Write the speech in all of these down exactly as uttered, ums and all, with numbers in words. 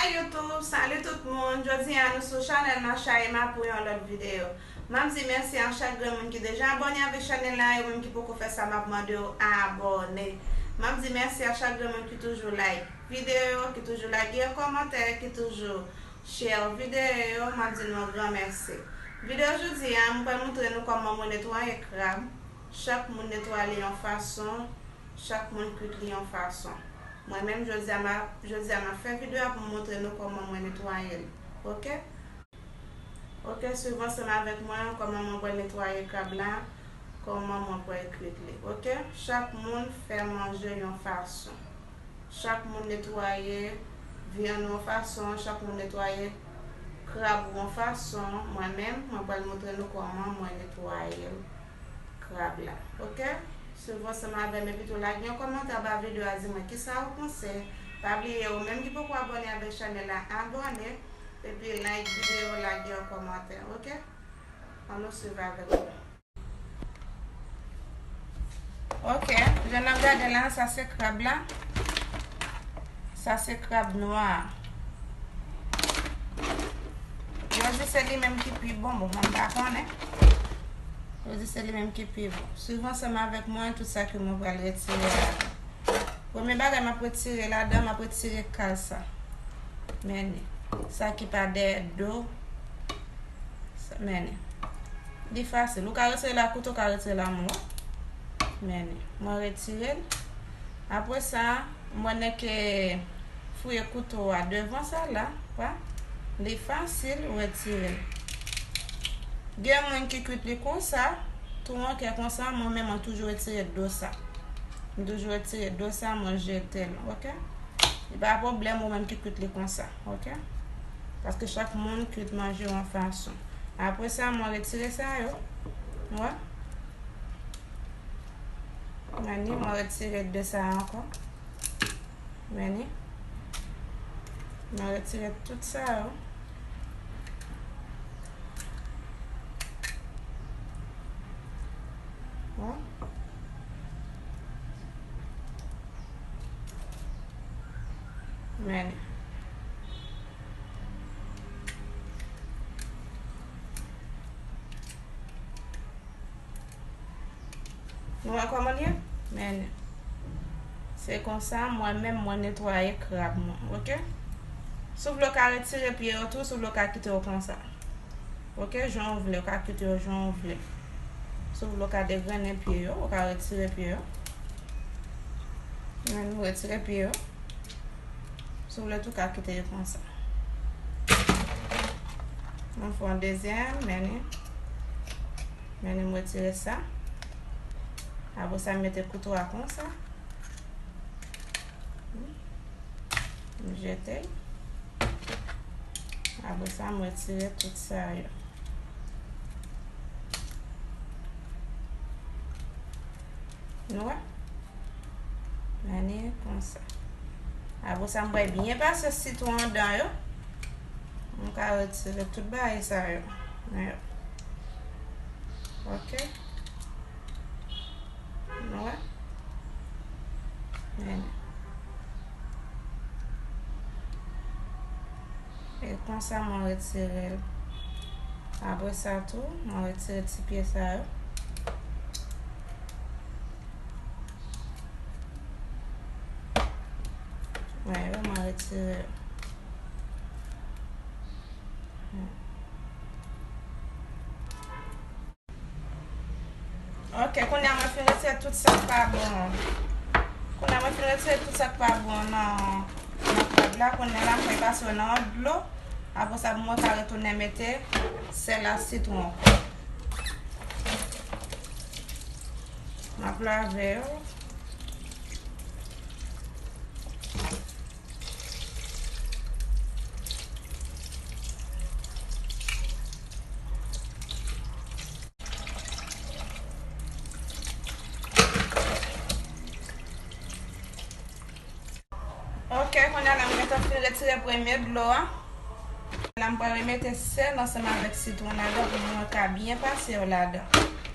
YouTube, salut tout moun. Jodi a nou sou chanèl Masha Emma pou yon lòt videyo. M ap di mèsi a chak grenn moun ki deja abòne avèk chanèl la, e ou menm ki poko fè sa, m ap mande w abòne. M ap di mèsi a chak grenn moun ki toujou like videyo, ki toujou lage yon kòmantè, ki toujou share videyo yo, m ap di nou yon gran mèsi. Videyo jodi a, m pral montre nou kòman mwen netwaye krab. Chak moun netwaye li yon fason, chak moun kwit li yon fason. Mwen menm, jodi a, m ap, jodi a, m ap fè videyo a pou m montre nou kòman mwen netwaye l. Oke? Oke, swiv ansanm avèk mwen kòman mwen pral netwaye krab la, kòman mwen pral kwit li. Oke? Chak moun fè manje yon fason. Chak moun netwaye vyann yon fason, chak moun netwaye krab yon fason. Mwen menm, mwen pral montre nou kòman mwen netwaye l. Krab la. Oke? Swiv ansanm avè m epi tou lage yon kòmantè anba videyo a, di mwen kisa ou panse. Pa bliye, ou menm ki poko abòne avèk chanèl la, abòne. Epi like videyo, lage yon kòmantè. Oke? Ann nou swiv avèk mwen. Oke, jan n ap gade la, sa se krab la. Sa se krab nwa. Yo di se li menm ki pi bon, bon, mwen m pa konnen. Yo di se li menm ki pi bon. Swiv ansanm avèk mwen tout sa ke mwen pral retire ladan. Premye bagay m ap retire ladan, m ap retire kal sa. Men li. Sa ki pa dèyè do. Sa, men li. Li fasil. Ou ka retire l ak kouto, ou ka retire l ak mwen. Men li. Mwen retire l. Apre sa, mwen nèk fouye kouto a devan sa la, pa? Li fasil ou retire l. Gen moun ki kwit li konsa, tou an kè konsa, mwen menm mwen toujou retire do sa. M toujou retire do sa, mwen jete l, oke? E pa pwoblèm ou menm ki kwit li konsa, oke? Paske chak moun kwit manje yon fason. Apre sa, mwen retire sa yo. Ou wè? Men li, mwen retire de sa ankò. Men li. Mwen retire tout sa yo. Bon. Men li. Nou wè kòman l ye? Men li. Se konsa, mwen menm, mwen netwaye krab mwen, oke? Si w vle, w ka retire pye yo tou, si w vle, w ka kite yo konsa. Oke, jan w vle, w ka kite yo jan w vle. Si w vle, w ka degrennen pye yo, w ka retire pye yo. Men nou retire pye yo. Si w vle tou, w ka kite yo konsa. Mwen fè yon dezyèm, men li. Men li, m retire sa. Apre sa, m mete kouto a konsa. M jete l. Apre sa, m retire tout sa yo. Nou wè? Men li konsa. Apre sa, m bay byen pase sitwon anndan yo. M ka retire tout bagay sa yo. Nan yo. Oke. Nou wè? Men li. E konsa mwen retire l. Apre sa tou, mwen retire ti pye sa yo. Mwen yo, mwen retire yo. Oke, kounye a mwen fin retire tout sa k pa bon an. Kounye a mwen fin retire tout sa k pa bon an nan, nan krab la. Kounye a la, mwen pase yo nan dlo. Apre sa, pou mwen ka retounen mete sèl ak sitwon ankò. M ap lave yo. Oke, kounye a la m gentan fin retire premye dlo a. La m pral remete sèl ansanm avèk sitwon ladan pou mwen ka byen pase yo ladan.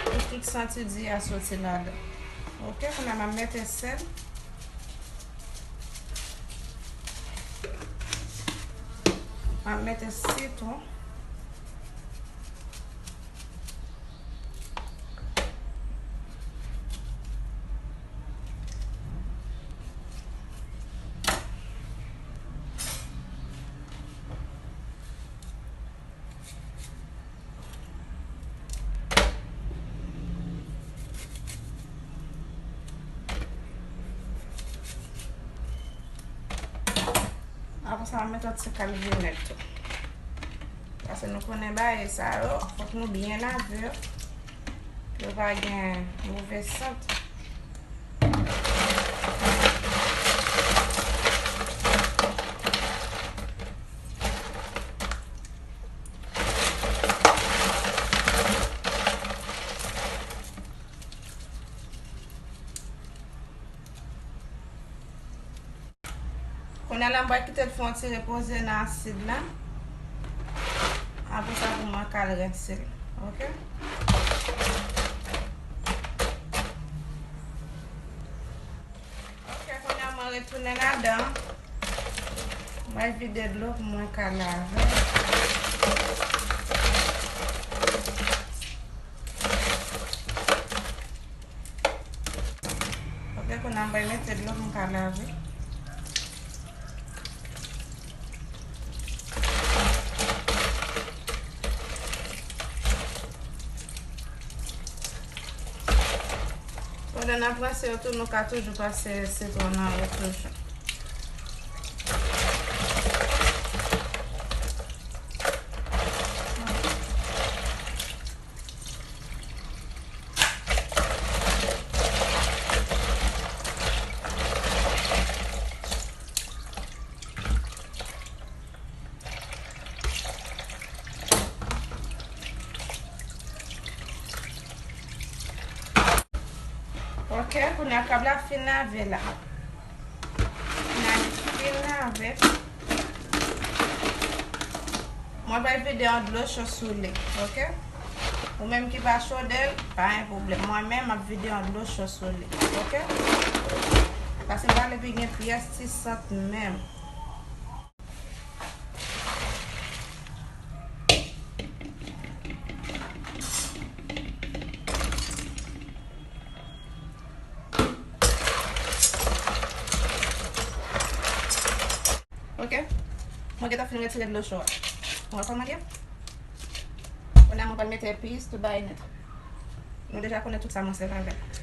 Pou tout santi di a soti ladan. Oke, kounye a m ap mete sèl. M ap mete sitwon. Apre sa, m met yon ti kal vinèg tou. Paske nou konnen bagay sa yo, fòk nou byen lave yo. Yo pa gen move sant. Kounye a la, m pral kite l fè yon ti repoze nan asid la. Apre sa, pou mwen ka al rense l. Oke? Oke, kounye a, mwen retounen ladan. Mwen vide dlo pou mwen ka lave. Ok, kounye a mwen mete dlo pou m ka lave. Pandan n ap rense yo tou, nou ka toujou pase sitwon nan yo toujou. Ok, kounye a kab la fin lave la. Kounye a li fin lave. Mwen pral vide yon dlo cho sou li, ok? Ou menm ki pa chode l, pa gen pwoblèm. Mwen menm, m ap vide yon dlo cho sou li, ok? Paske m pa vle gen pyès ti sant menm. Ok. Mwen gentan fin retire dlo cho a. Ou wè kòman l ye? Kounye a mwen pral mete epis, tout bagay nèt. Nou deja konnen tout sa mwen sèvi avè l.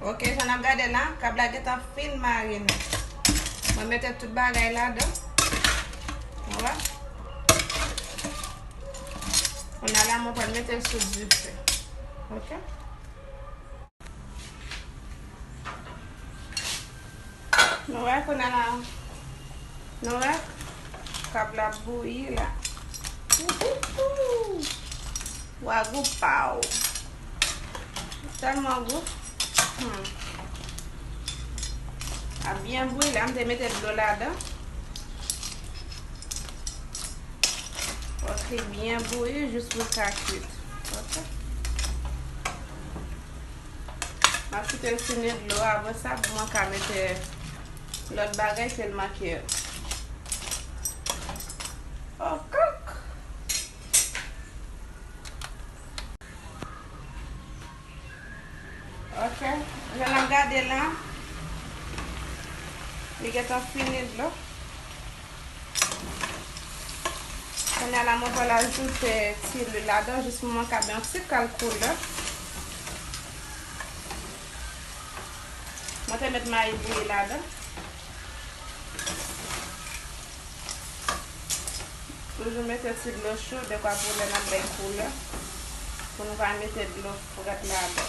Ok, jan n ap gade la, kab la gentan fin marine. Mwen mete tout bagay ladan. Ou wè? Kounye a la, mwen pral mete l sou dife. Ok? Nou wè kounye a la, nou wè kab la ap bouyi la. Wouhou! Wa gou pa w. Tèlman gou. Hmm. Ap byen bouyi la, m te mete dlo ladan. Fòk li byen bouyi jis pou l ka kwit. Ok. M ap kite l fini dlo a, apre sa, pou mwen ka mete lòt bagay ke l manke yo. Oh, kòk! Ok. Jan n ap gade la, li gentan fini dlo. Kounye a la, mwen pral ajoute ti lwil ladan, jis pou mwen ka bay yon ti kal koulè. Mwen te met mayi bouyi ladan. Toujou mete ti dlo cho, dekwa pou lè n ap bay koulè, pou nou pa mete dlo frèt ladan.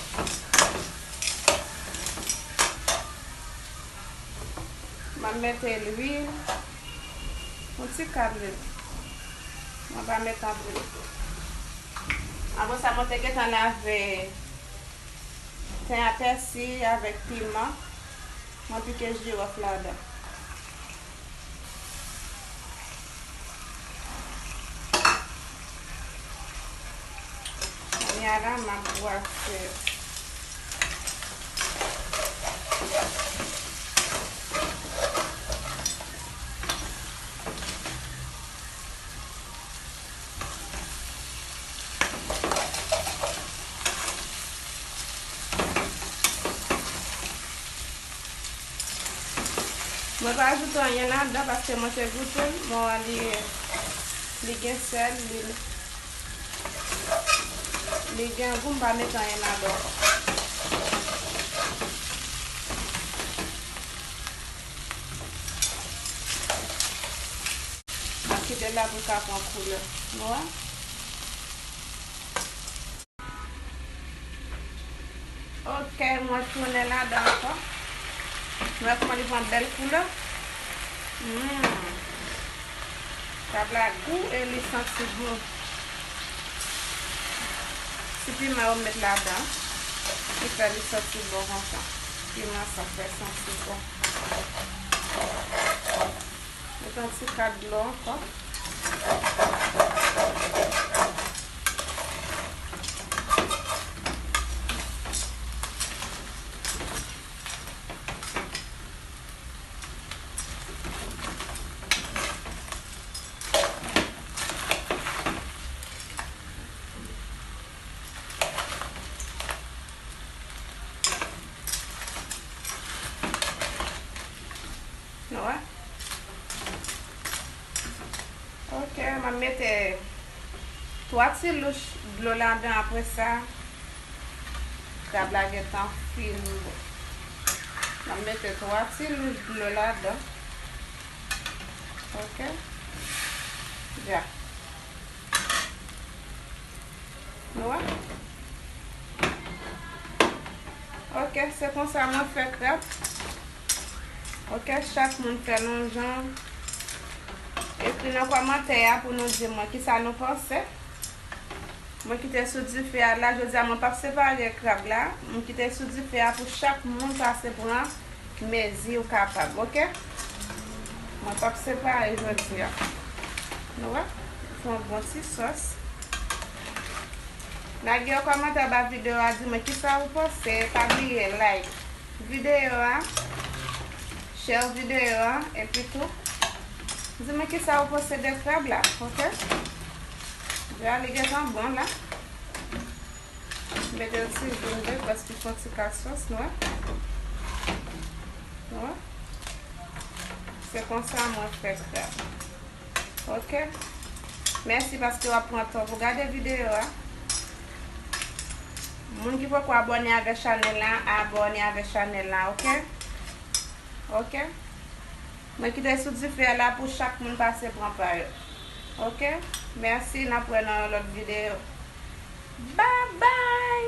M ap mete lwil, yon ti kal lwil. Mwen pa met anpil. Apre sa, mwen te gentan lave ten a pèsi avèk piman. Mwen pike jiwòf ladan. Kounye a la, m ap bwase. Mwen pa ajoute anyen ladan paske mwen te goute l. Mwen wè li, li gen sèl, li, li gen gou, m pa mete anyen ladan ankò. M ap kite l la pou l ka pran koulè. Nou wè? Ok, mwen tounen ladan ankò. Nou wè kòman li pran bèl koulè? Mm. Krab la gou e li santi bon. Ti piman yo m met ladan ki fè li santi bon konsa. Piman sa fè santi bon. Met yon ti kal dlo ankò. Nou wè? Ok, m ap mete twa ti louch dlo ladan apre sa. Krab la gentan fin bon. M ap mete twa ti louch dlo ladan. Ok? Dja. Nou wè? Ok, se konsa mwen fè krab. Ok, chak moun fè l yon jan. Ekri nan kòmantè a pou nou di mwen kisa nou panse. Mwen kite sou dife a la, jodi a mwen p ap separe krab la. Mwen kite sou dife a pou chak moun pase pran mezi ou kapab, ok? Mwen p ap separe jodi a. Nou wè? Fè yon bon ti sòs. Lage yon kòmantè anba videyo a, di mwen kisa ou panse. Pa bliye like videyo a, share videyo a, epi tou, di mwen kisa ou panse de krab la, ok? Dja li gentan bon la. Mete yon ti vin de pès pou fè yon ti kal sòs, nou wè? Nou wè? Se konsa mwen fè krab. Ok? Mèsi paske w ap pran tan pou gade videyo a. Moun ki poko abòne avèk chanèl la, abòne avèk chanèl la, ok? Ok? Mwen kite sou dife a la pou chak moun pase pran pa yo. Ok? Mèsi, n ap wè nan yon lòt videyo. Babay!